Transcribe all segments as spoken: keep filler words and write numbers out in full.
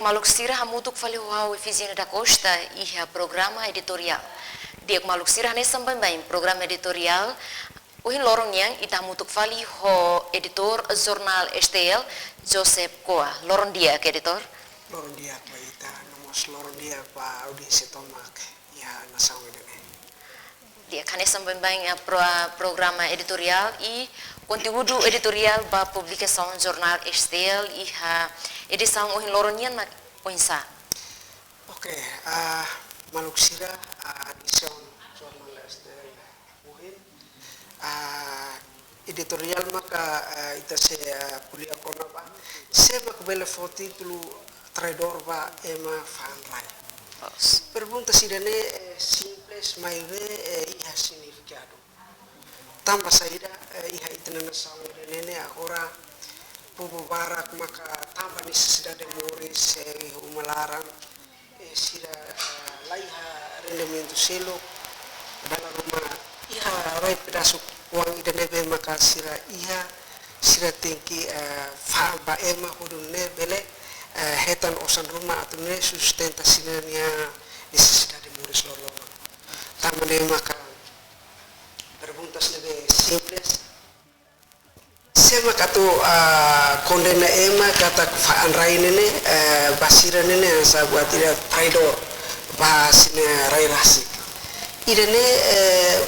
Maluk sira, hamutuk fali ho ha'u Efigénia da Costa iha programa editoriál. Di'ak maluk sira, hanesan baibain programa editoriál ohin loron nian ita hamutuk fali ho editór jornál S T L, Joseph Koa. Loron di'ak, editór. Loron di'ak ba ita, no mós loron di'ak ba audiénsia tomak iha nasaun ida-ne'e. Di'ak, hanesan baibain, eh, pro-, programa editoriál i konteúdu editoriál ba publikasaun jornál S T L iha edisaun ohin loron nian mak oinsá? Oke, ah, maluk sira, ah, edisaun jornál S T L ohin, ah, editoriál maka, ah, ita sei, ah, ko'alia kona-ba sé mak bele fó títulu traidór ba ema fa'an rai. Loos. Pergunta ida-ne'e, eh, simples, maibé, eh, iha signifikadu. Tanba saida, eh, iha ita-nia nasaun ida-ne'e ne'e agora povu barak maka tanba nesesidade moris, eh, iha uma laran, eh, sira, eh, la iha rendimentu seluk, dala ruma iha rai pedasu oan ida ne'ebé maka sira iha, sira tenke, eh, fa'an ba ema hodi nune'e bele, eh, hetan osan ruma atu nune'e sustenta sira-nia nesesidade moris loroloron. Tanba ne'e maka pergunta ne'ebé simples. Sé mak atu, ah, kondena ema katak fa'an rai ne'e ne'e, eh, ba sira ne'e ne'e hanesan buat ida traidór ba sira-nia rai rasik. Ida-ne'e, eh,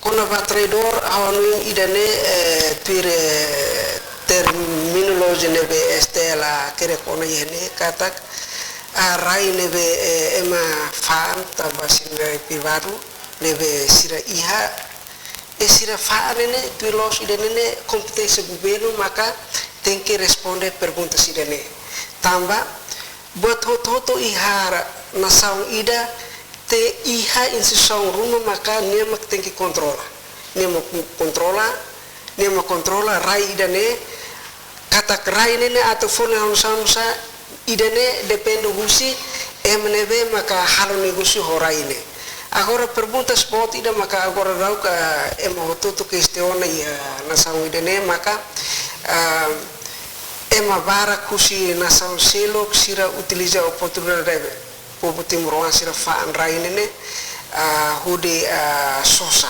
kona-ba traidór, ha'u hanoin ida-ne'e, eh, tuir, eh, terminolojia ne'ebé S T L hakerek ona iha ne'e katak, ah, rai ne'ebé, eh, ema fa'an tanba sira-nia rai privadu ne'ebé sira iha, eh, sira fa'an ne'e ne'e, tuir loos ida-ne'e ne'e kompeténsia governu maka tenke responde pergunta ida-ne'e. Tanba buat hotu-hotu iha nasaun ida tenke iha instituisaun ruma maka nia mak tenke kontrola. Nia mak kontrola, nia mak kontrola rai ida-ne'e, katak rai ne'e ne'e atu fó nia oinsá-oinsá, ida-ne'e depende husi ema ne'ebé maka halo negósiu ho rai ne'e. Agora pergunta boot ida maka agora daudaun ema hotu-hotu kestiona iha nasaun ida-ne'e maka, ah, ema barak husi nasaun seluk sira utiliza oportunidade povu timoroan sira fa'an rai ne'e ne'e, ah, hodi, ah, sosa.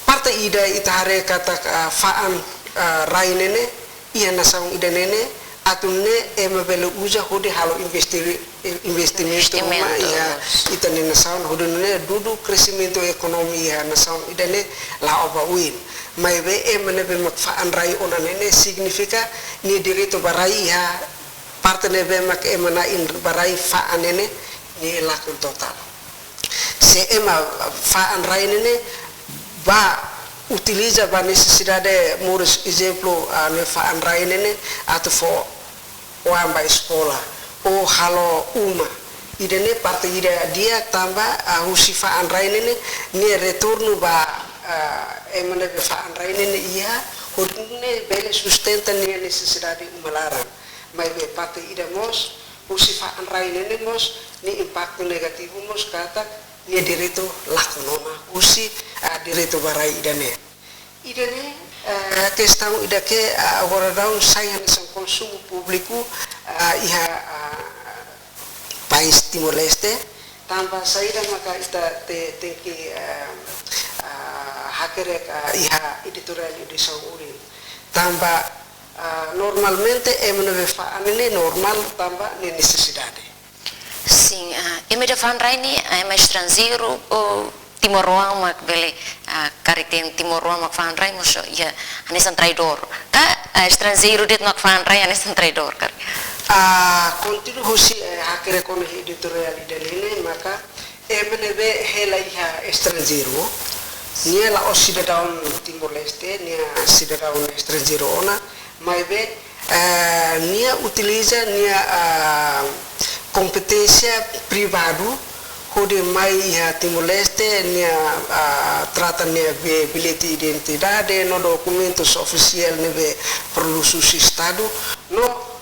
Parte ida ita haree katak, ah, fa'an, ah, rai ne'e ne'e iha nasaun ida-ne'e ne'e atu nune'e ema bele uza hodi halo investi-, investimentu ruma iha ita-nia nasaun hodi nune'e dudu kresimentu ekonomia iha nasaun ida-ne'e la'o ba oin. Maibé ema ne'ebé mak fa'an rai ona ne'e ne'e signifika nia direitu ba rai iha parte ne'ebé mak ema na'in ba rai fa'an ne'e ne'e nia lakon totál. Se ema fa'an rai ne'e ne'e bá utiliza ba nesesidade moris, ezemplu, ah, nia fa'an rai ne'e ne'e atu fó oan ba eskola ou halo uma. Ida-ne'e parte ida di'ak tanba, ah, husi fa'an rai ne'e ne'e nia retornu ba, ah, ema ne'ebé fa'an rai ne'e ne'e iha, hodi nune'e bele sustenta nia nesesidade uma laran. Maibé parte ida mós, husi fa'an rai ne'e ne'e mós, nia impaktu negativu mós katak nia direitu lakon ona husi, ah, direitu ba rai ida-ne'e. Ida-ne'e, ah, kestaun ida ke, ah, agora daudaun sai hanesan konsumu públiku, ah, iha, ah, país Timor-Leste, tanba saida maka ita te-, tenke, ah, ah, hakerek, ah, iha editoriál edisaun ohin. Tanba, ah, normalmente ema ne'ebé fa'an ne'e ne'e normál tanba nia nesesidade. Sin, ah, ema ida fa'an rai ne'e, ah, ema estranjeiru ou timoroan mak bele, ah, karik dehan timoroan mak fa'an rai mós iha hanesan traidór. Ka, ah, estranjeiru de'it mak fa'an rai hanesan traidór, karik? Ah, konteúdu husi, eh, hakerek ona iha editoriál ida-ne'e ne'e maka ema ne'ebé hela iha estranjeiru, nia la'ós sidadaun Timor-Leste, nia sidadaun estranjeiru ona, maibé, eh, nia utiliza nia, ah, kompeténsia privadu hodi mai iha Timor-Leste, nia, ah, trata nia bi-, bilhete identidade no dokumentus ofisiál ne'ebé produs husi Estadu, no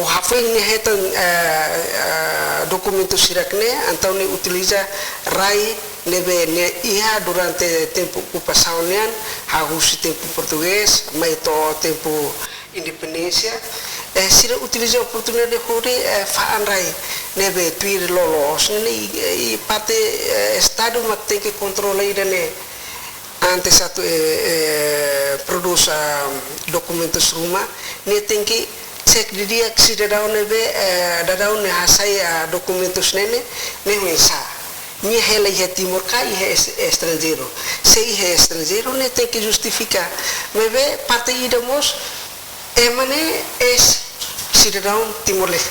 hafoin nia hetan, eh, eh, dokumentu sira-ne'e, entaun nia utiliza rai ne'ebé nia iha durante tempu okupasaun nian, hahú husi tempu portugés mai to'o tempu independénsia. Eh, sira utiliza oportunidade hodi, eh, fa'an rai ne'ebé tuir loloos. Ne'e, eh, i parte, eh, Estadu mak tenke kontrola ida-ne'e. Antes atu, eh, eh, prodús, ah, dokumentus ruma, nia tenke cek didi'ak sidadaun ne'ebé, eh, daudaun nia hasai, ah, dokumentus ne'e, ne'e oinsá. Nia hela iha Timor ka iha es-, estranjeiru. Se iha estranjeiru, nia tenke justifika. Maibé parte ida mós, ema ne'e eis sidadaun Timor-Leste.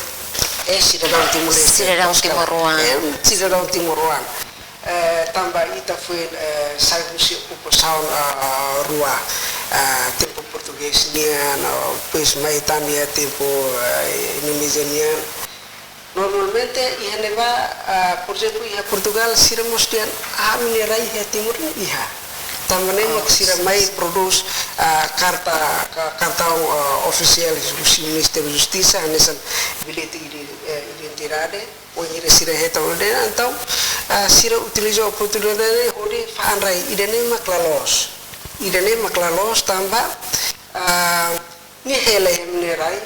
Eis sidadaun Timor-Leste. Sidadaun Oscar. Timoroan. Eh, sidadaun timoroan. Eh, tanba ita foin, eh, sai husi okupasaun, ah, rua, ah, tempu portugés nian, ah, depois mai tan iha tempu, ah, Indonézia nian. Normalmente, iha ne'ebá, ah, por ezemplu, iha Portugal, sira mós dehan, ah, ami-nia rai iha Timor ne'e iha. Tanba ne'e mak sira mai prodús, ah, karta, ka-, kartaun, ah, ofisiál husi Ministériu Justisa, hanesan bilhete ide-, eh, identidade, wainhira sira hetan holiday, entaun, ah, sira utiliza oportunidade hodi fa'an rai, ida-ne'e mak la loos. Ida-ne'e mak la loos tanba, ah, nia hela iha nia rai,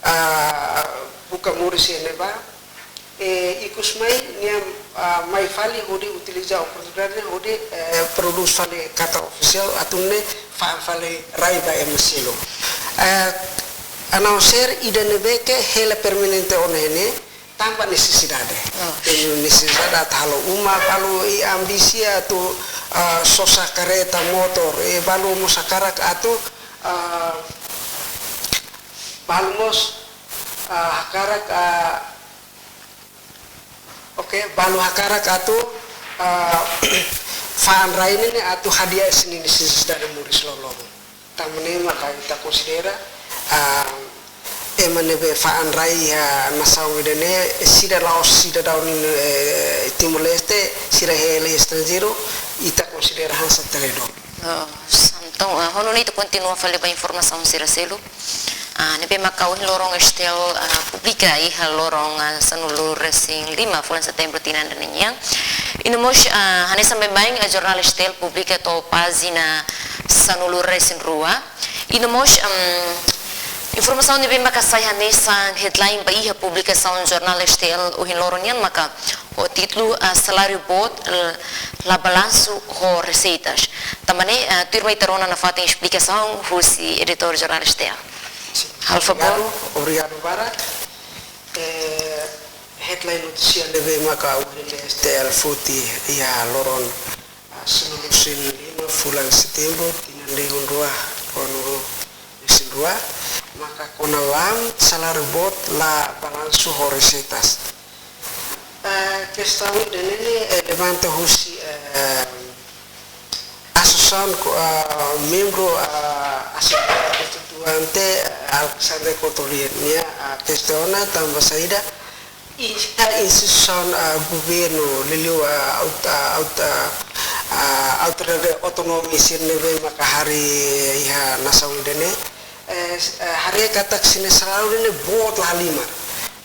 ah, buka moris iha ne'ebá, eh, ikus mai nia, ah, mai fali hodi utiliza oportunidade hodi, eh, prodús fali karta ofisiál atu nune'e fa'an fali rai ba ema seluk. Eh, a não ser ida ne'ebé ke hela permanente ona ne'e, tanba nesesidade. Oh. Nesesidade atu halo uma, balu iha ambisi atu, ah, sosa karreta, motór, eh, balu mós hakarak atu, ah, balu mós, ah, hakarak, ah, oke, balu hakarak atu, ah, fa'an rai ne'e atu hadi'a sira-nia nesesidade moris loroloron. Tanba ne'e maka ita konsidera, ah, ema ne'ebé fa'an rai iha nasaun ida-ne'e, sira la'ós sidadaun, eh, Timor-Leste, sira hela iha estranjeiru, ita konsidera hanesan traidór. Oh, entaun, ah, ho nune'e ita kontinua fali ba informasaun sira seluk. Ah, ne'ebé maka ohin loron STL, ah, publika iha loron, ah, sanulu-resin-lima fulan Setembru tinan ida-ne'e nian. I no mós, ah, hanesan baibain, ah, jornál STL publika to'o pájina sanulu-resin-rua. I no mós, em, informasaun ne'ebé maka sai hanesan headline ba iha publikasaun jornál STL ohin loron nian maka ho títulu, ah, Saláriu Boot, eh, La Balansu ho Reseitas. Tanba ne'e, ah, tuirmai ita rona nafatin esplikasaun husi editór jornál STL. Sin. Halo favór. Obrigadu, obrigadu barak. Eh, headline notísia ne'ebé maka ohin STL foti iha loron, ah, sanulu-resin-lima fulan Setembru, tinan rihun rua, ruanulu-resin-rua, maka kona-ba saláriu boot, la balansu ho reseitas. Eh, kestaun ida-ne'e, eh, levanta husi, eh, asosiasaun ko-, eh, membru, eh, Asembleia Konstituinte, eh, Alexandre Cotolir nia, eh, kestiona tanba saida iha instituisaun, eh, governu, liuliu, eh, aut-, eh, aut-, eh, eh, autoridade otonomi sira ne'ebé maka harii iha nasaun ida-ne'e, eh, s-, eh, haree katak sira-nia saláriu ne'e boot la halimar.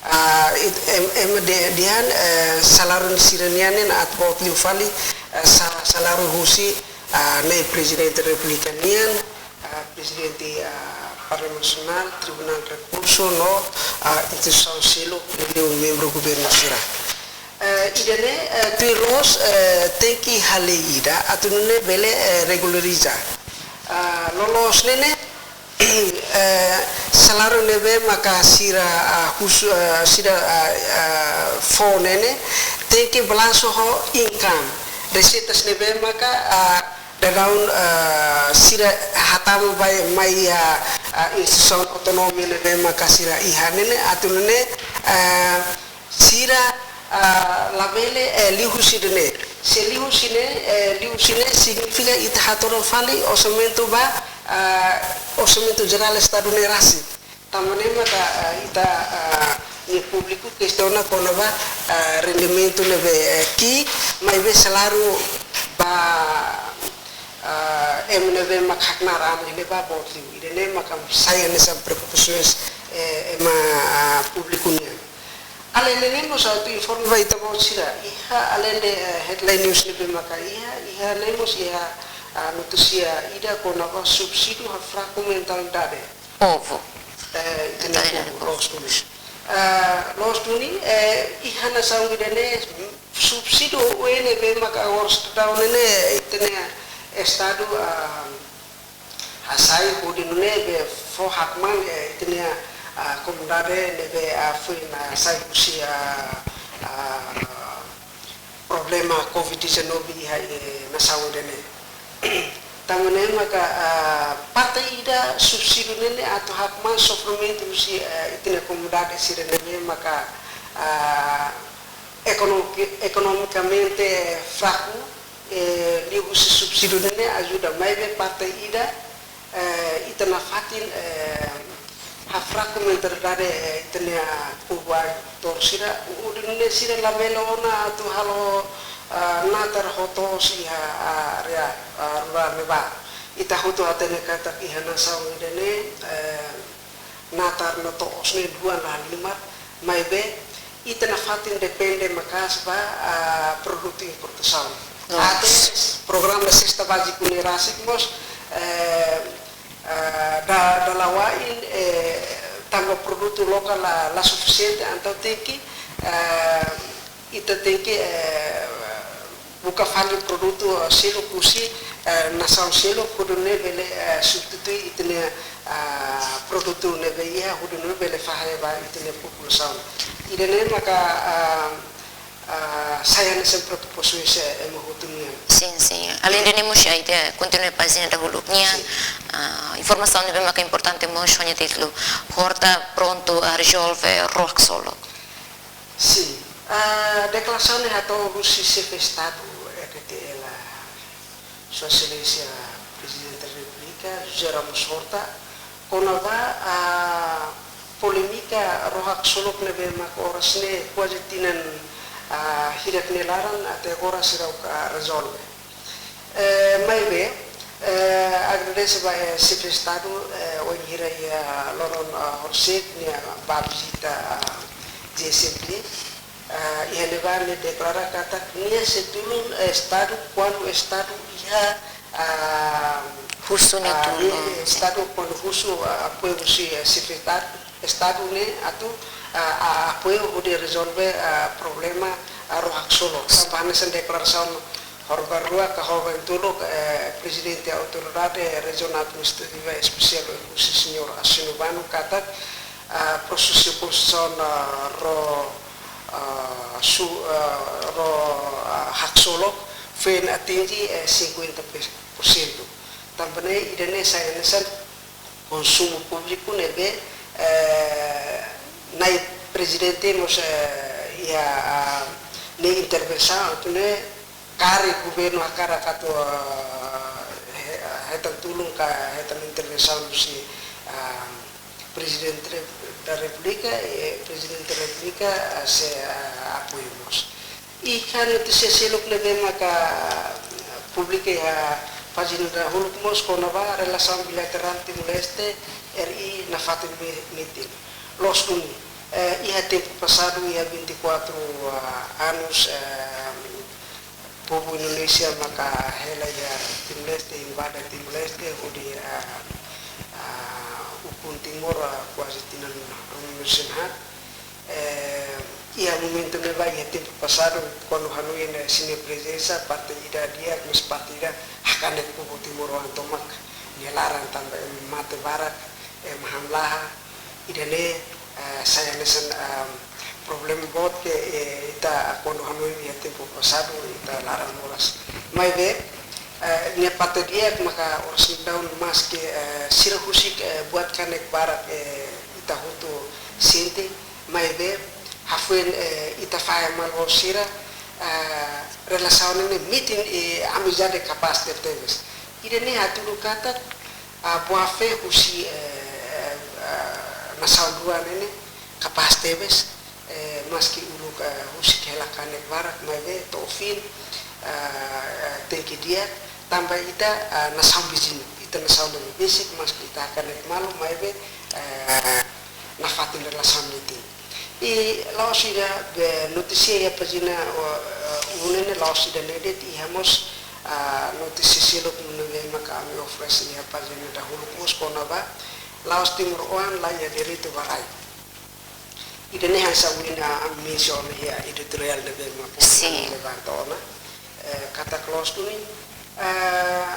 Ah, it-, em, em, de-, dehan, eh, saláriu sira-nian ne'e atu boot liu fali, eh, sa-, saláriu husi, ah, ne'e Prezidente Repúblika nian, ah, Prezidente, ah, Parlamentu Nasionál, Tribunál Rekursu no, ah, instituisaun seluk liuliu membru governu sira. Eh, ida-ne'e, eh, tuir loos, eh, tenke halo lei ida atu nune'e bele, eh, regulariza. Ah, loloos ne'e ne'e, eh, saláriu ne'ebé maka sira, ah, husu, ah, sira, ah, ah, fó ne'e ne'e, tenke balansu ho income. Reseitas ne'ebé maka, ah, daudaun, ah, sira hatama ba mai, ah, ah, instituisaun otonomi ne'ebé maka sira iha ne'e ne'e, atu nune'e, ah, sira, ah, labele, eh, liu husi ida-ne'e. Se liu husi ne'e, eh, liu husi ne'e signifika ita hatodan fali orsamentu ba, ah, orsamentu jerál Estadu ne'e rasik. Tanba ne'e maka, ah, ita, ah, nia públiku kestiona kona-ba, ah, rendimentu ne'ebé, eh, ki'ik, maibé saláriu ba, ah, ema ne'ebé mak haknaar ami ne'ebá boot liu. Ida-ne'e maka sai hanesan preokupasaun, eh, ema, ah, públiku nian. Aleinde ne'e mós atu informa ba ita-boot sira. Iha aleinde, eh, headline news ne'ebé maka iha, iha ne'e mós iha, ah, notísia ida kona-ba subsídiu ba fraku mentalidade. Povu. eh, ita-nia povu loos duni. Ah, loos duni, eh, iha nasaun ida-ne'e, subsídiu ne'ebé maka agora daudaun ne'e, ita-nia Estadu, ah, hasai hodi nune'e be fó hakmaan, eh, ita-nia, ah, komunidade ne'ebé, ah, foin, ah, sai husi, ah, ah, problema covid dezanove iha, eh, nasaun ida-ne'e. Tanba ne'e maka, ah, parte ida subsídiu ne'e atu hakmaan sofrimentu husi, eh, ita-nia komunidade sira ne'ebé maka, ah, ekonomi-, ekonomikamente fraku, eh, liuhusi subsídiu ne'e ajuda, maibé parte ida, eh, ita nafatin, eh, hafraku mentalidade, eh, ita-nia povu Ailton sira, hodi nune'e sira labele ona atu halo, ah, natar ho to'os iha, ah, área, ah, rurál ne'ebá. Ita hotu hatene katak iha nasaun ida-ne'e, eh, natar no to'os ne'e duan la halimar, maibé ita nafatin depende maka'as ba, ah, produtu importasaun. Loos. Até programa sesta bázika ne'e rasik mós, eh, ah, da, dala wa'in, eh, tanba produtu lokál la, la sufisiente, entaun tenke, ah, ita tenke, eh, buka fali produtu, eh, seluk husi, eh, nasaun seluk, hodi nune'e bele, eh, substitui ita-nia, ah, produtu ne'ebé iha, hodi nune'e bele fahe ba ita-nia populasaun. Ida-ne'e maka, ah, ah, sai hanesan preokupasaun ema hotu nian. Sin, sin. Alende ne'e mós, ah, ita kontinua pájina dahuluk nian. Sin. Ah, informasaun ne'ebé maka importante mós, ho nia títulu Horta prontu, ah, rezolve ró haksolok. Sin. Ah, deklarasaun ne'e hato'o husi Xefe Estadu R D T L, Sua Exelénsia Prezidente da Repúblika, José Ramos Horta, kona-ba, ah, polémika ró haksolok ne'ebé maka oras ne'e kuaze tinan, ah, hirak nia laran até agora seidauk, ah, rezolve. Eh, maibé, eh, agradese ba, eh, Xefe Estadu, eh, wainhira iha loron, ah, horisehik nia bá vizita, ah, G S M P, ah, iha ne'ebá nia deklara katak nia sei tulun, eh, Estadu kuandu Estadu iha, ah, husu nia, ah, tulun, nia, eh, sin. Estadu kuandu husu, ah, apoiu husi, eh, Xefe Estadu, Estadu ne'e atu, ah, ah, apoiu hodi rezolve, ah, problema, ah, ró haksolok. Tanba hanesan deklarasaun horibainrua ka horibaintolu, eh, Prezidente Autoridade Rejiaun Administrativa Espesiál Oekusi, Señór Asino Bano, katak, ah, prosesu konstrusaun, ah, ró, ah, su-, ah, ró, ah, haksolok foin atinje, eh, cinquenta por cento. Tanba ne'e ida-ne'e sai hanesan konsumu públiku ne'ebé, eh, Nai Prezidente mós, eh, iha, ah, nia intervensaun atu nune'e karik governu hakarak atu, ah, he-, hetan tulun ka hetan intervensaun husi, ah, Prezidente da Repúblika, eh, Prezidente da Repúblika, ah, sei, ah, apoiu mós. Iha notísia seluk ne'ebé maka publika iha pájina dahuluk mós kona-ba relasaun bilaterál Timor-Leste R I nafatin mi-, mitin. Loos duni, eh, iha tempu pasadu, iha vinte e quatro, ah, anos, eh, povu Indonézia maka hela iha Timor-Leste, invade Timor-Leste, hodi, ah, ah, ukun Timor, ah, kuaze tinan ruanulu-resin-haat. Eh, iha momentu ne'ebá, iha tempu pasadu, kuandu hanoin, eh, sira-nia prezensa, parte ida di'ak, mas parte ida hakanek povu timoroan tomak nia laran tanba ema mate barak, ema hamlaha, ida-ne'e, eh, sai hanesan, ehm, problema boot ke, eh, ita kuandu hanoin iha tempu pasadu, ita laran moras. Maibé, eh, nia parte di'ak maka oras daudaun maski, eh, sira husik, eh, buat kanek barak, eh, ita hotu sente, maibé hafoin, eh, ita fahe malu ho sira, eh, relasaun ne'e mitin, eh, amizade kapás tebetebes. Ida-ne'e hatudu katak, ah, boa fé husi, eh, ah, nasaun rua ne'e kapás tebes, eh, maski uluk, eh, husik hela kanek barak, maibé to'o fim, eh, tenke di'ak, tanba ita, eh, nasaun viziñu, ita nasaun ne'ebé besik, maski ita kanek malu, maibé, eh, nafatin relasaun mitin. I la'ós ida be notísia iha pájina, o, eh, unu ne'e, la'ós ida-ne'e de'it, iha mós, ah, notísia seluk ne'ebé maka ami oferese iha pájina dahuluk mós kona-ba, la'ós timoroan la iha direitu ba rai. Ida-ne'e hanesan ohin ami mensiona iha editoriál ne'ebé mak Sin. levanta ona. Eh, katak loos duni, eh,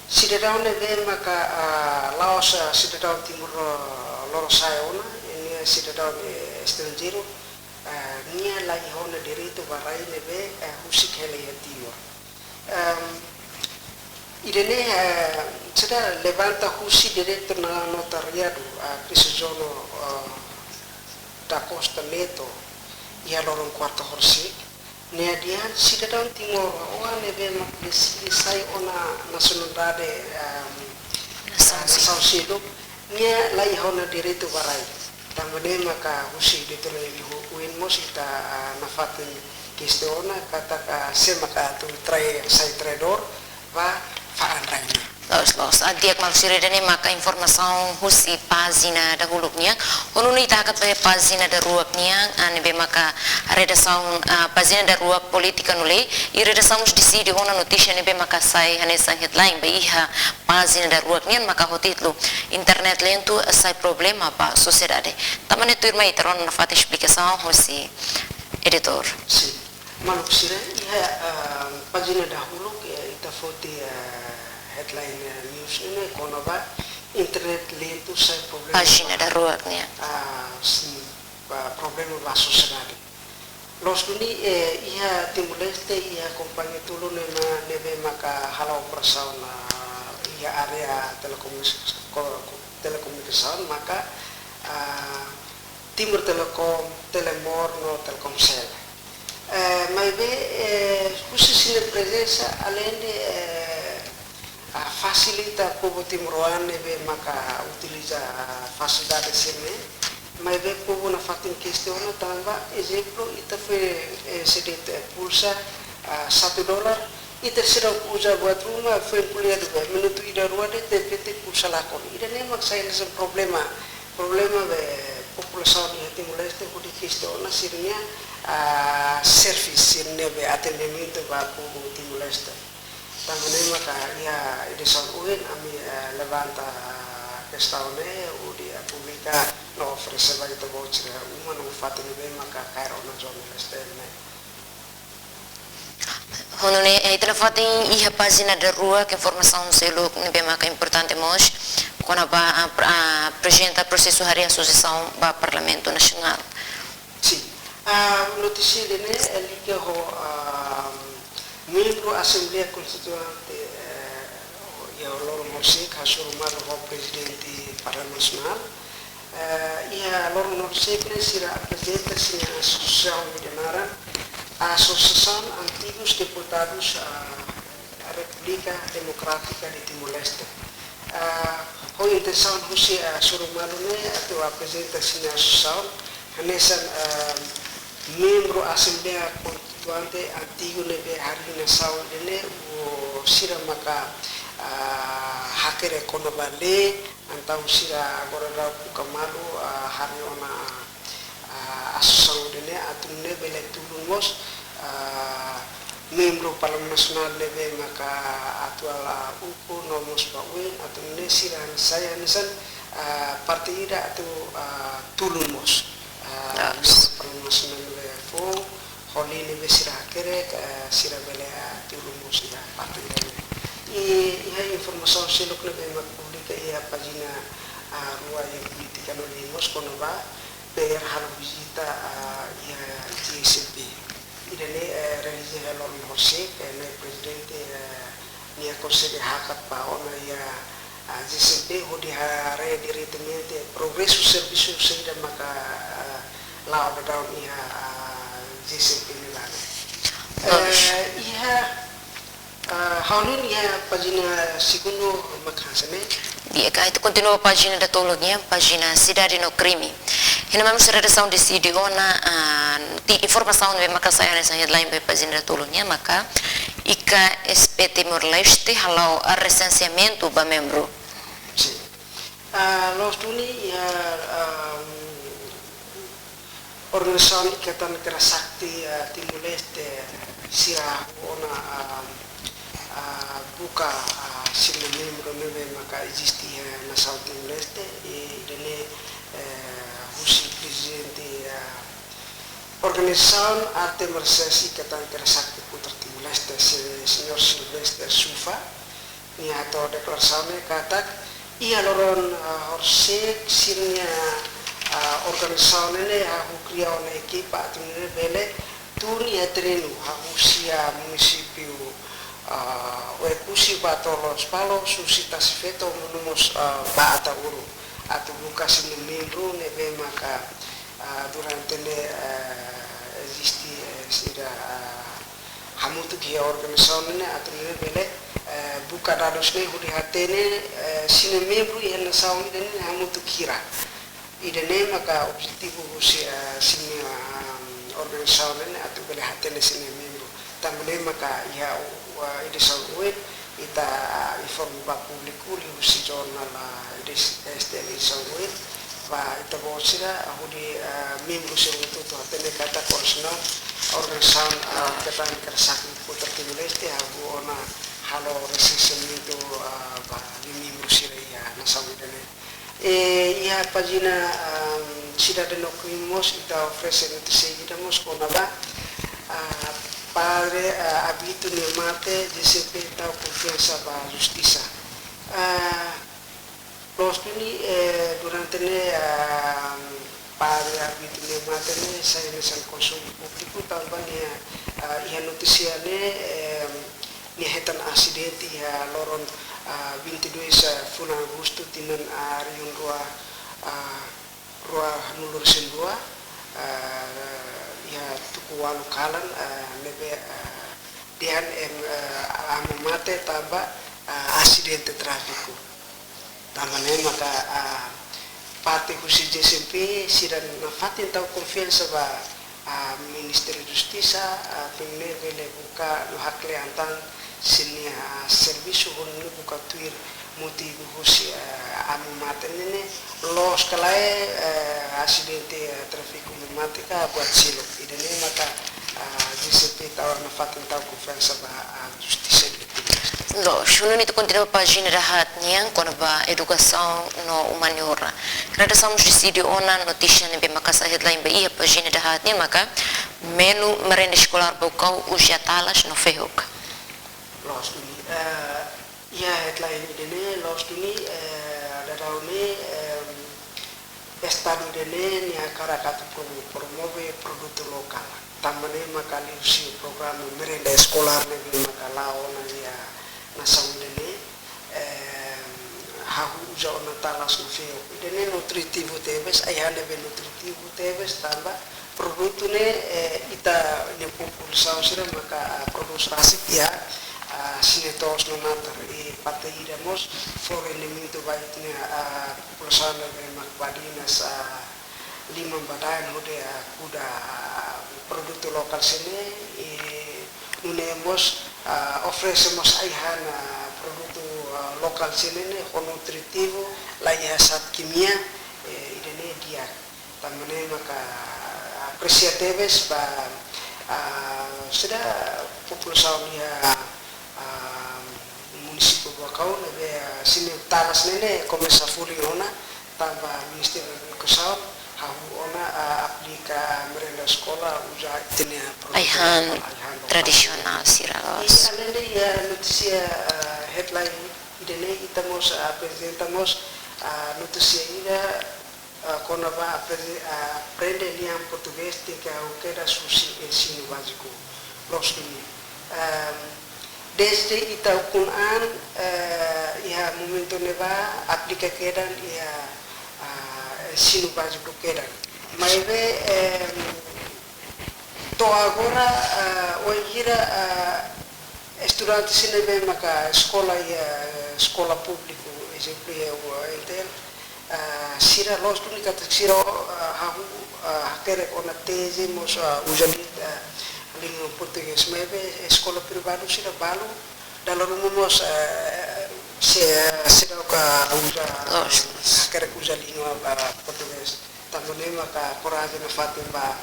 sidadaun ne'ebé maka, ah, la'ós, ah, sidadaun Timor, ah, Lorosa'e ona, nia sidadaun, eh, estranjeiru, ah, nia la iha ona direitu ba rai ne'ebé, eh, husik hela iha Timor. Ehm, ida-ne'e, eh, sira levanta husi Diretór Nasionál Notariadu, ah, Crisostomo, ah, da Costa Neto, iha loron kuarta horisehik. Nia dehan sidadaun timoroan ne'ebé mak deside sai ona nasionalidade, ehm, Nasaun ah, nasaun seluk, nia la iha ona direitu ba rai. Tanba ne'e maka husi editoriál ohin mós ita, ah, nafatin kestiona katak, ah, sé maka atu trai, sai traidór ba fa'an rai nian. Loos, loos. Ah, di'ak maluk sira, ida-ne'e maka informasaun husi pájina dahuluk nian. Ho nune'e ita hakat ba pájina daruak nian, ah, ne'ebé maka redasaun, ah, pájina daruak polítika no lei, i redasaun mós deside ona notísia ne'ebé maka sai hanesan headline ba iha pájina daruak nian maka ho títulu Internet lentu sai problema ba sosiedade. Tanba ne'e tuirmai ita rona nafatin esplikasaun husi editór. Sin. Maluk sira, iha, ah, pájina dahuluk, eh, ita foti, eh, headline, eh, news ne'e kona-ba Internet lentu sai problema Pájina ba, daruak nian. ah, sin, ba problema ba sosiedade. Loos duni, eh, iha Timor-Leste, iha kompañia tolu ne'e ma-, ne'ebé maka hala'o operasaun, ah, iha área telekomunis-, ko-, ko-, telekomunikasaun, maka, ah, Timor Telecom, Telemor no Telkomcel. Eh, maibé, eh, husi sira-nia prezensa, aleinde, eh, ah, fasilita povu timoroan ne'ebé maka utiliza, ah, fasilidade sira-ne'e, maibé povu nafatin kestiona tanba, ezemplu, ita foin, eh, sede, eh, pulsa, ah, satu dolar, ita seidauk uza buat ruma, foin ko'alia de'it, minutu ida rua de'it, de repente pulsa lakon. Ida-ne'e mak sai hanesan problema, problema ba populasaun iha Timor-Leste hodi kestiona sira-nia, ah, servisu, sira-nia be atendimentu ba povu Timor-Leste. Tanba ne'e maka iha edisaun ohin ami, eh, levanta kestaun ne'e hodi, eh, publika no oferese ba ita-boot sira uma no fatin ne'ebé maka kaer ona jornál S T M ne'e. Ho nune'e, eh, ita nafatin iha pájina daruak informasaun seluk ne'ebé maka importante mós kona-ba, ah, pr-, ah, aprezenta prosesu harii asosiasaun ba Parlamentu Nasionál. Sin. Ah, notísia ida-ne'e, eh, liga ho, ah, membru Asembleia Konstituinte, eh, iha loron horisehik hasoru malu ho Prezidente Parlamentu Nasionál. Eh, iha loron horisehik ne'e sira aprezenta sira-nia asosiasaun ida naran Asosiasaun Antigus Deputadus, ah, Repúblika Demokrátika de Timor-Leste. Ah, ho intensaun husi, ah, hasoru malu ne'e atu aprezenta sira-nia asosiasaun, hanesan, ah, membru Asembleia Konstituinte antigu ne'ebé harii nasaun ida-ne'e, o sira maka, ah, hakerek kona-ba lei, entaun sira agora daudaun buka malu, ah, harii ona, ah, asosiasaun ida-ne'e atu nune'e bele tulun mós, ah, membru Parlamentu Nasionál ne'ebé maka atuál, ah, ukun no mós ba oin atu nune'e sira sai hanesan, ah, parte ida atu, ah, tulun mós. Ah, Loos. Membru Parlamentu Nasionál ne'ebé foun, ho lei ne'ebé sira hakerek, eh, sira bele, ah, tulun mós iha parte ida-ne'e. I, iha informasaun seluk ne'ebé mak publika iha pájina, ah, rua iha polítika no lei mós kona-ba P R halo vizita, ah, iha G S M P. Ida-ne'e, eh, realiza iha loron horisehik, eh, Na'i Prezidente, eh, nia konsege hakat ba ona iha, ah, G S M P hodi haree diretamente progresu servisu saida maka, ah, la'o daudaun iha, ah, G S M P nia laran. Loos. Eh, iha, ah, ha'u hanoin iha pájina segundu mak hanesan ne'e. Di'ak, ita kontinua pájina datoluk nian, pájina Sidade no Krime. Iha ne'ebá mós redasaun deside ona, ah, noti-, informasaun ne'ebé maka sai hanesan headline ba pájina datoluk nian, maka I K S P Timor-Leste hala'o resenseamentu ba membru. Sin. Ah, loos duni iha, ah, organizasaun Ikatan Kera Sakti, ah, Timor-Leste sira hahú ona, ah, ah, buka, ah, sira-nia membru ne'ebé maka eziste iha nasaun Timor-Leste, i ida-ne'e, eh, husi prezidente, eh, organizasaun arte marsiais Ikatan Kera Sakti Putra Timor-Leste, se-, señór Silvester Sufa, nia hato'o deklarasaun ne'e katak iha loron, ah, horisehik sira-nia, ah, organizasaun ne'e hahú kria ona ekipa atu nune'e bele tun iha terrenu, hahú husi munisípiu, ah, Oekusi ba to'o Lospalos, husi Tasi Feto mós, ah, ba Ataúru, atu buka sira-nia membru ne'ebé maka, ah, durante ne'e, ah, eziste, eh, sira, ah, hamutuk iha organizasaun ne'e atu nune'e bele, eh, buka dadus ne'e hodi hatene, eh, sira-nia membru iha nasaun ida-ne'e hamutuk hira. Ida-ne'e maka objetivu husi, eh, sira-nia, ah, organizasaun ne'e atu bele hatene sira-nia membru. Tanba ne'e maka iha, uh, edisaun oin ita, ah, informa ba públiku liuhusi jornál, ah, edis-, S T L edisaun oin, ba ita-boot sira, ah, hodi, ah, membru sira hotu-hotu hatene katak organizasaun, ah, Ikatan Kera Sakti Putra Timor-Leste hahú ona halo resenseamentu, ah, ba nia membru sira iha nasaun ida-ne'e. Eh, iha pájina, ah, Cidadania Crime mós ita oferese notísia ida mós kona-ba, ah, padre, ah, Abito nia mate, J C P tau konfiansa ba justisa. Ah, loos duni, eh, durante ne'e, ah, padre Abito nia mate ne'e sai hanesan konsumu públiku tanba nia, ah, iha notísia ne'e, eh, nia hetan asidente iha loron, ah, vinte e dois, ah, fulan Agostu tinan, ah, rihun rua, ah, rua nulu resin rua, ah, iha tuku ualu kalan, ah, ne'ebé, ah, dehan, em, ah, amu mate tanba, ah, asidente tráfiku. Tanba ne'e maka, ah, parte husi J C P sira nafatin tau konfiansa ba, ah, Ministériu Justisa, ah, atu nune'e bele buka no haklean tan sira-nia, ah, servisu hodi nune'e buka tuir motivu husi, ah, amu mate ne'e, loos ka lae, eh, asidente, eh, tráfiku ne'e mate ka buat seluk. Ida-ne'e maka, ah, J C P tau nafatin tau konfiansa ba, ah, justisa. Loos, uluk ita kontinua pájina dahaat nian kona-ba edukasaun no umaniora. Redasaun mós deside ona notísia ne'ebé maka sai headline ba iha pájina dahaat nian maka menu merenda eskolár Baucau uza talas no fehuk. Loos duni, eh, iha headline ida-ne'e, loos duni, eh, daudaun ne'e, em, Estadu ida-ne'e nia hakarak atu promo-, promove produtu lokál. Tanba ne'e maka liuhusi programa merenda eskolár ne'ebé maka la'o ona iha nasaun ida-ne'e, eh, hahú uza ona talas no fehuk. Ida-ne'e nutritivu tebes, ai-han ne'ebé nutritivu tebes, tanba produtu ne'e, eh, ita-nia populasaun sira maka, ah, prodús rasik iha, ah, sira-nia to'os no natar, i parte ida mós fó rendimentu ba ita-nia, ah, populasaun ne'ebé mak badinas, ah, liman-badaen hodi, ah, kuda, ah, produtu lokál sira-ne'e, i nune'e mós, ah, oferese mós ai-han, ah, produtu, ah, lokál sira-ne'e ho nutritivu, la iha zat kimia, eh, ida-ne'e di'ak. Tanba ne'e maka apresia tebes ba, ah, sira populasaun iha, ah, munisípiu Baucau ne'ebé, ah, sira-nia talas ne'e komesa folin ona, tanba Ministériu Edukasaun hahú ona, ah, aplika merenda eskolár uza ita-nia produtu ai-han lokál, ai-han lokál tradisionál sira. I loos, aleinde iha notísia, ah, headline ida-ne'e ita mós aprezenta mós, ah, notísia ida, ah, kona-ba apre-, ah, aprende lian portugés tenke hahú kedas husi ensinu báziku. Loos duni. Ehm, dezde ita ukun an, eh, iha momentu ne'ebá aplika kedan iha, ah, ensinu báziku kedan. Maibé, ehm, to'o agora, ah, wainhira, ah, estudante sira ne'ebé maka eskola iha eskola públiku, ezemplu iha U N T L, ah, sira loos duni katak sira, ah, hahú, ah, hakerek ona teze mós, ah, uza lian, ah, língua portugés. Maibé eskola privadu sira balu, dala ruma mós, ah, se, sira ka uza, loos, hakerek uza língua, ah, portugés. Tanba ne'e maka korajen nafatin ba,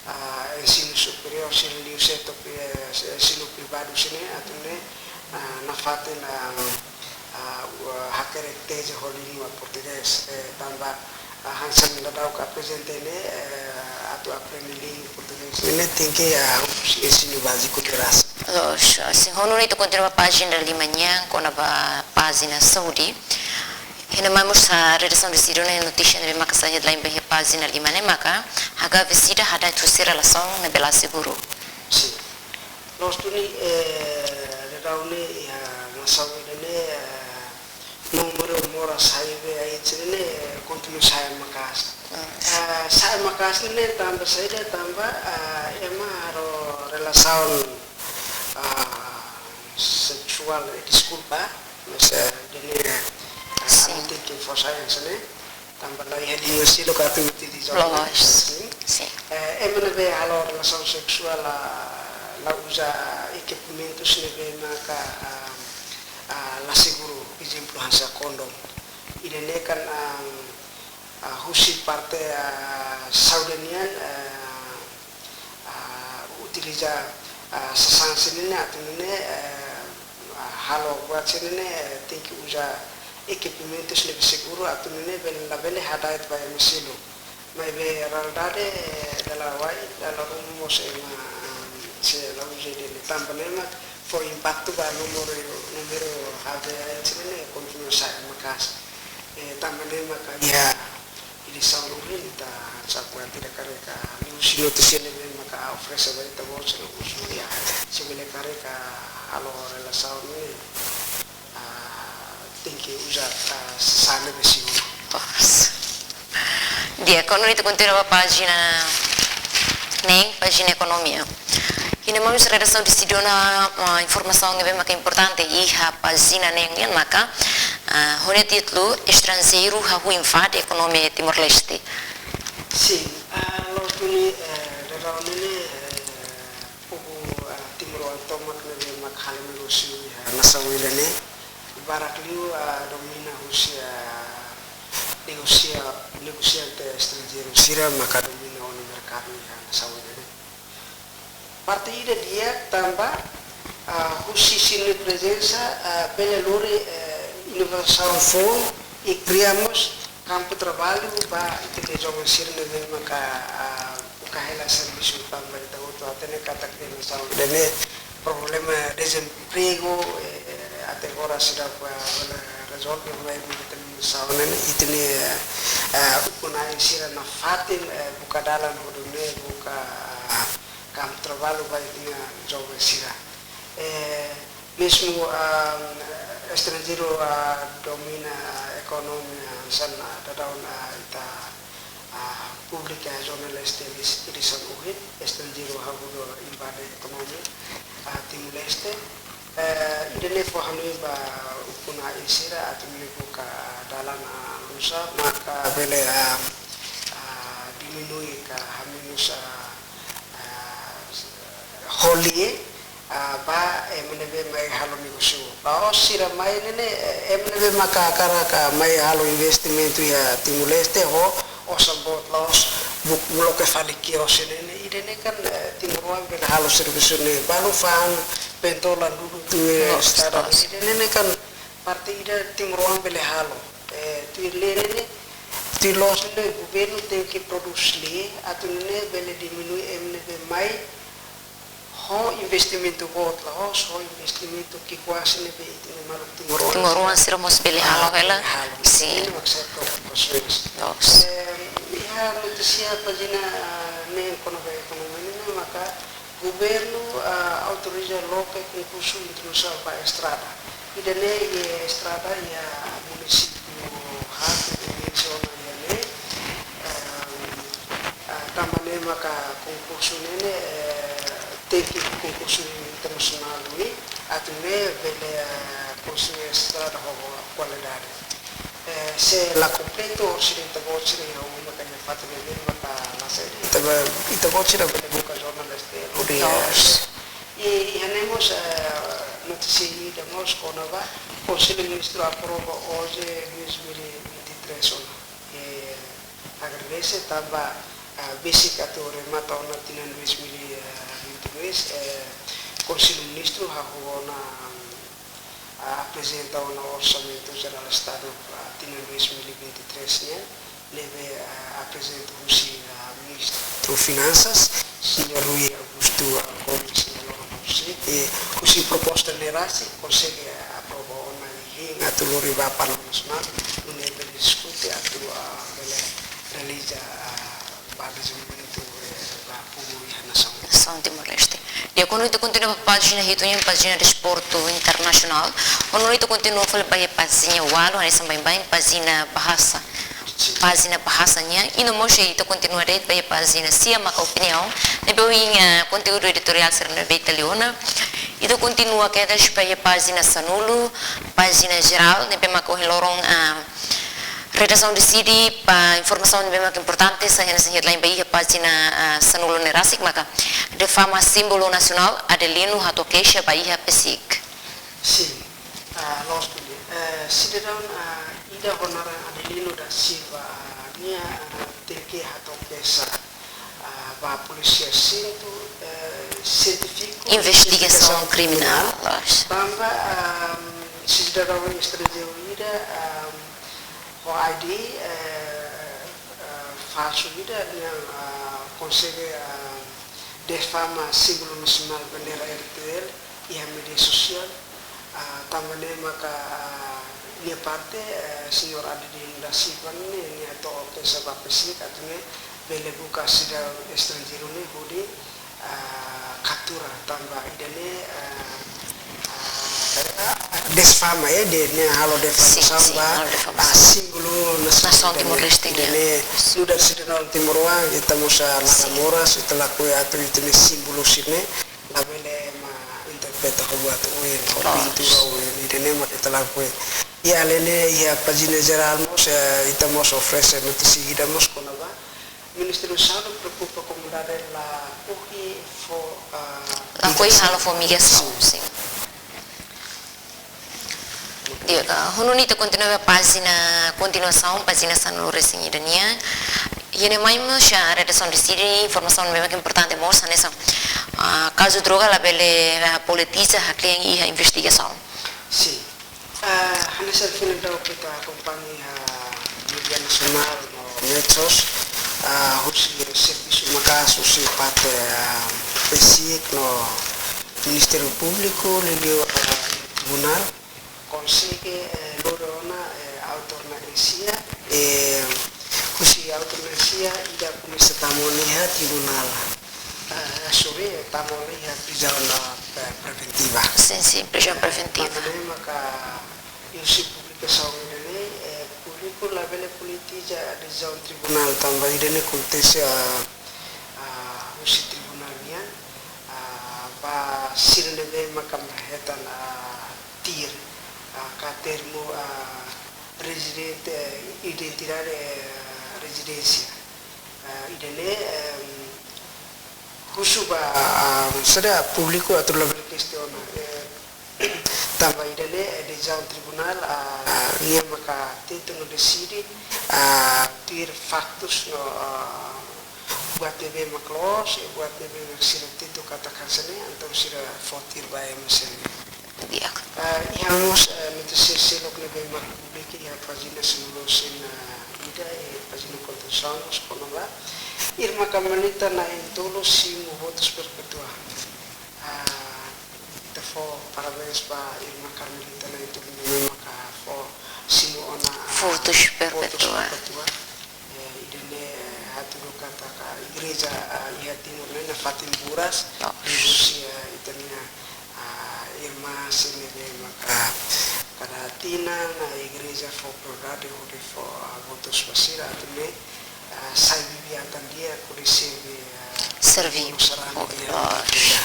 ah, ensinu superiór sira liuhusi setór, eh, ensinu privadu sira-ne'e atu nune'e, ah, nafatin, ah, ah, hakerek teze ho língua portugés, eh, tanba, ah, hanesan daudaun aprezenta ne'e, eh, atu aprende língua portugés ne'e tenke, ah, ensinu báziku ne'e rasik. Loos, sin, ho nune'e ita kontinua ba pájina lima nian, kona-ba pájina saúde. Iha ne'e mós, ah, redasaun deside ona notísia ne'ebé maka sai headline ba iha pájina lima ne'e maka, H I V sida hada'et husi relasaun ne'ebé la seguru. Sin. Loos duni, eh, daudaun ne'e iha nasaun ida-ne'e, eh, númeru moras H I V AIDS ne'e kontinua sa'e maka'as. Mm. Eh, sa'e maka'as ne'e tanba saida, tanba, eh, ema halo relasaun, ah, seksuál, eh, deskulpa, mas, eh, ida-ne'e, eh, Sin. Anu tenke fó sa'e hanesan ne'e. Tanba la iha língua seluk atu utiliza. Loos. Sin. Sin. Eh, ema ne'ebé halo relasaun seksuál la, la uza ekipamentus ne'ebé maka, ah, ah, la seguru, ezemplu hanesan kondom. Ida-ne'e kan, ah, ah, husi parte, ah, saúde nian, ah, ah, utiliza, ah, sasán sira-ne'e atu nune'e, eh, ah, halo buat sira-ne'e tenke uza ekipamentus ne'ebé seguru atu nune'e bele, labele hada'et ba ema seluk. Maibé realidade, eh, dala wai, dala ruma mós ema, ah, sei la uza ida-ne'e tanba ne'e mak fó impaktu ba númeru, númeru H I V AIDS ne'e kontinua sa'e maka'as. Eh, tanba ne'e maka iha edisaun ohin ita hanesan buat ida karik, ah, liuhusi notísia ne'ebé maka oferese ba ita-boot sira husu iha, se bele karik, ah, halo relasaun ne'e, ah, tenke uza, ah, sasán ne'ebé seguru. Loos. Di'ak, agora ita kontinua ba pájina neen, pájina ekonomia. Iha ne'e mós redasaun deside ona, ah, informasaun ne'ebé maka importante iha pájina neen nian maka, ah, ho nia títulu Estranjeiru Hahú Invade Ekonomia Timor-Leste. Sin, ah, loos duni, eh, daudaun ne'e, eh, povu, ah, timoroan tomak ne'ebé mak halo negósiu iha nasaun ida-ne'e, barak liu, ah, domina husi, ah, negosia-, negosiante estranjeiru sira maka domina ona merkadu iha nasaun ida-ne'e. Parte ida di'ak tanba, ah, husi sira-nia prezensa, ah, bele lori, eh, inovasaun foun i kria mós kampu traballu ba ita-nia joven sira ne'ebé maka, ah, buka hela servisu tanba ita hotu hatene katak iha nasaun ida-ne'e problema dezempregu, eh, até agora seidauk rezolve, maibé ita-nia nasaun ne'e, ita-nia, eh, ukun-na'in sira nafatin, eh, buka dalan hodi nune'e buka, ah, kampu traballu ba ita-nia joven sira. Eh, mezmu, ah, estranjeiru, ah, domina, ah, ekonomia, hanesan, ah, daudaun, ah, ita, ah, publika iha Jornál Leste edis-, edisaun ohin, Estranjeiru Hahú Invade Ekonomia, ah, Timor-Leste. Eh, ida-ne'e fó hanoin ba ukun-na'in sira atu nune'e buka dalan, ah, oinsá maka bele, ah, ah, diminui ka hamenus, ah, ah, hola, ah, ba ema ne'ebé mai halo negósiu. La'ós sira mai ne'e, eh, ema ne'ebé maka hakarak mai halo investimentu iha Timor-Leste ho osan boot la'ós buk loke fali kios ne'e, ne'e, ida-ne'e kan, eh, timoroan bele halo servisu ne'e. Balu fa'an pentolan dudu tuir, loos, estrada, loos. Ida-ne'e kan parte ida timoroan bele halo. Eh, tuir lei ne'e, tuir loos ne'e governu tenke prodús lei atu nune'e bele diminui ema ne'ebé mai ho investimentu boot la'ós ho investimentu ki'ikoan sira ne'ebé ita-nia maluk timoroan, timoroan sira mós bele halo, ah, hela, bele halo. Sin. Ida-ne'e mak setór konsumensi. Loos. Eh, iha notísia pájina neen kona-ba ekonomia ne'e maka governu, ah, autoriza loke konkursu internasionál ba estrada. Ida-ne'e iha estrada iha munisípiu haat, provinsia ona iha ne'e. Ehm, ah, tanba ne'e maka konkursu ne'e, eh, tenke konkursu internasionál duni, atu nune'e bele, eh, konstrui estrada ho kualidade. Eh, se la kompletu, orsida ita-boot sira iha uma ka iha fatin ne'ebé maka la sai. Ita ba, ita-boot sira bele buka Jornál Leste, hodi, eh, loos. I, iha ne'e mós, eh, notísia ida mós kona-ba Konsellu Ministru aprova hoje dois mil e vinte e três ona. Eh, agradese tanba, ah, besik atu remata ona tinan dois mil e vinte e dois, eh, Konsellu Ministru hahú ona, ah, aprezenta ona Orsamentu Jerál Estadu, ah, tinan dois mil e vinte e três nian, ne'ebé, ah, aprezenta husi, ah, Ministru Finansas, Señór Rui Augusto, ah, Gomes, Señór Rui Augusto, i husi proposta ne'e rasik konsege, ah, aprova ona i hein atu lori ba Parlamentu Nasionál, nune'e bele diskute atu, ah, bele realiza, ah, ba dezenvolvimentu, eh, ba povu iha nasaun. Nasaun Timor-Leste. Di'ak, ha'u ita kontinua ba pájina hitu nian, pájina desportu internasionál. Ha'u ita kontinua fali ba iha pájina ualu, hanesan baibain pájina bahasa. Sin. Pájina bahasa nian. I no mós ita kontinua de'it ba iha pájina sia maka opiniaun. Ne'ebé ohin, eh, konteúdu editoriál sira ne'ebé ita lee ona. Ita kontinua kedas ba iha pájina sanulu, pájina jerál, ne'ebé maka ohin loron, ah, redasaun deside ba informasaun ne'ebé maka importante, sai hanesan headline ba iha pájina, ah, sanulu ne'e rasik maka: Defama símbolu nasionál, Adelino hato'o keixa ba iha PCIC. Sin. Ah, loos duni. Eh, sidadaun, ah, ida ho naran Adelino da Silva, ah, nia, ah, tenke hato'o keixa, ah, ba polísia Sentru, eh, Sientífiku Investigasaun Kriminál. Kriminál. Loos. Tanba, ah, sidadaun estranjeiru ida, ah, ho I D, eh, eh, falsu ida, nia, ah, konsege, ah, defama símbolu nasionál, bandeira R T L iha média sosiál. Ah, tanba ne'e maka, ah, nia parte, eh, Señór Adelino da Silva ne'e, nia hato'o keixa ba PCIC atu nune'e bele buka sidadaun estranjeiru ne'e hodi, ah, kaptura tanba ida-ne'e, ah, ah, defama, eh, ida-ne'e halo defamasaun, sin, sin, ba, halo defamasaun, ah, símbolu nasaun, nasaun ida-ne'e, Timor-Leste nian, ida-ne'e, sin, nu'udar sidadaun timoroan, ita mós, ah, laran, sin, moras, ita lakohi atu ita-nia símbolu sira-ne'e labele ema interpreta ho buat oin, ho, loos, pintura oin, ida-ne'e mak ita lakohi. I alende iha pájina jerál mós, eh, ita mós oferese notísia ida mós kona-ba Ministériu Saúde preokupa komunidade lakohi fó, ah, lakohi, migrasaun, halo fó migrasaun, sin, sin. Di'ak, ah, ha'u ita kontinua ba pájina kontinuasaun, pájina sanulu-resin-ida nian. Iha ne'e mai mós, ah, redasaun deside informasaun ne'ebé maka importante mós, hanesan, ah, kazu droga labele, ah, politiza, haklean iha investigasaun. Sin. Ah, hanesan foin daudaun ita akompaña iha média nasionál no medsos, ah, husi servisu maka'as husi parte, ah, PCIC no Ministériu Públiku, liuliu, ah, tribunál, konsege, eh, lori ona, eh, autór na'in-sia, eh, husi autór na'in-sia ida komesa tama ona iha tribunál. Eh, sorry, tama ona iha prizaun, eh, preventiva. Sin, sin, prizaun preventiva. Tanba ne'e maka husi publikasaun ida-ne'e, eh, públiku labele politiza desizaun tribunál tanba ida-ne'e akontese, ah, ah, husi tribunál nian, ah, ba sira ne'ebé maka hetan, ah, TIR, ah, ka termu, ah, rezidente, eh, identidade, eh, rezidénsia. Ah, ida-ne'e, em, husu ba, ah, sira públiku atu labele kestiona, eh, tanba ida-ne'e, eh, desizaun tribunál, ah, nia maka tenta no deside, ah, tuir faktus no, ah, buat ne'ebé mak loos, eh, buat ne'ebé mak sira tenta katak hanesan ne'e, entaun sira fó TIR ba ema sira-ne'e. Di'ak. Ah, iha mós, eh, notísia seluk ne'ebé mak publika iha pájina sanulu-resin-ida, eh, pájina kontinuasaun mós kona-ba Irma Carmelita na'in-tolu simu votus perpétua. Ah, ita fó parabéns ba Irma Carmelita na'in-tolu ne'ebé maka fó simu ona, ah, votus perpétua. Votus perpétua. Eh, ida-ne'e, eh, hatudu katak igreja, ah, iha Timor ne'e nafatin buras, loos, liuhusi, eh, ita-nia, ah, irmán sira ne'ebé maka kada tinan, ah, igreja fó prioridade hodi fó, ah, votus ba sira atu nune'e, ah, sai bibi-atan di'ak hodi serve, ah, serve povu sarani, oh, di'ak. Loos.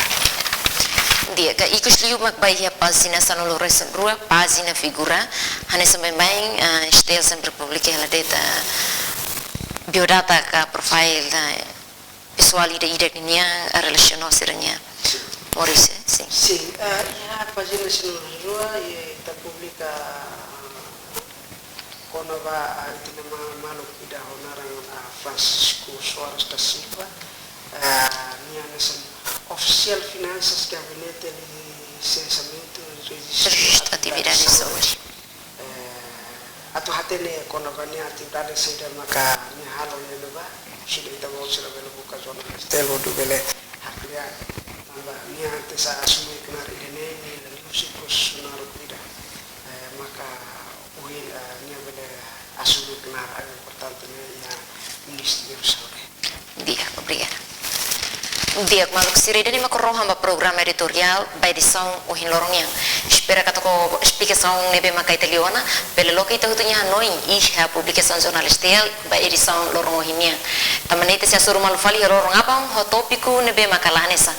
Di'ak, ikusliu mak ba iha pájina sanulu-resin-rua, pájina figura, hanesan baibain, ah, STL sempre publika hela de'it, ah, biodata ka profile, ah, pesoál ida-idak nian, ah, relasiona ho sira-nia moris, eh, sin. Sin, ah, iha pájina sanulu-resin-rua, eh, ita publika, ah, kona-ba, ah, ita-nia ma-, maluk ida ho naran, ah, Francisco Soares da Silva, ah, nia hanesan ofisiál finansas Gabinete Lisensiamentu Servisu atividade saúde. Eh, atu hatene kona-ba nia atividade saida maka nia halo ne'ebé ba, sira ita-boot sira bele buka Zona Leste hodi bele hakria tanba nia atu sa asume knaar ida-ne'e, nia liuhusi prosesu naruk ida. Eh, maka ohin, eh, nia bele asume knaar, eh, importante ne'e iha Ministériu Saúde. Di'ak, obrigada. Di'ak, maluk sira, ida-ne'e maka rohan ba programa editoriál ba edisaun ohin loron nian. Espera katak esplikasaun ne'ebé maka ita liu ona bele loke ita hotu nia hanoin iha publikasaun Zona Leste ba edisaun loron ohin nian. Tanba ne'e ita sei hasoru malu fali iha loron aban ho tópiku ne'ebé maka la hanesan.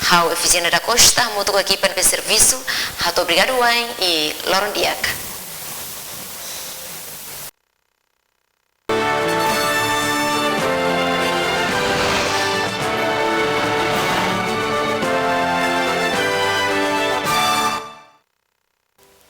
Ha'u Efigénia da Costa, hamutuk ho ekipa ne'ebé servisu, hato'o obrigadu wa'in i loron di'ak.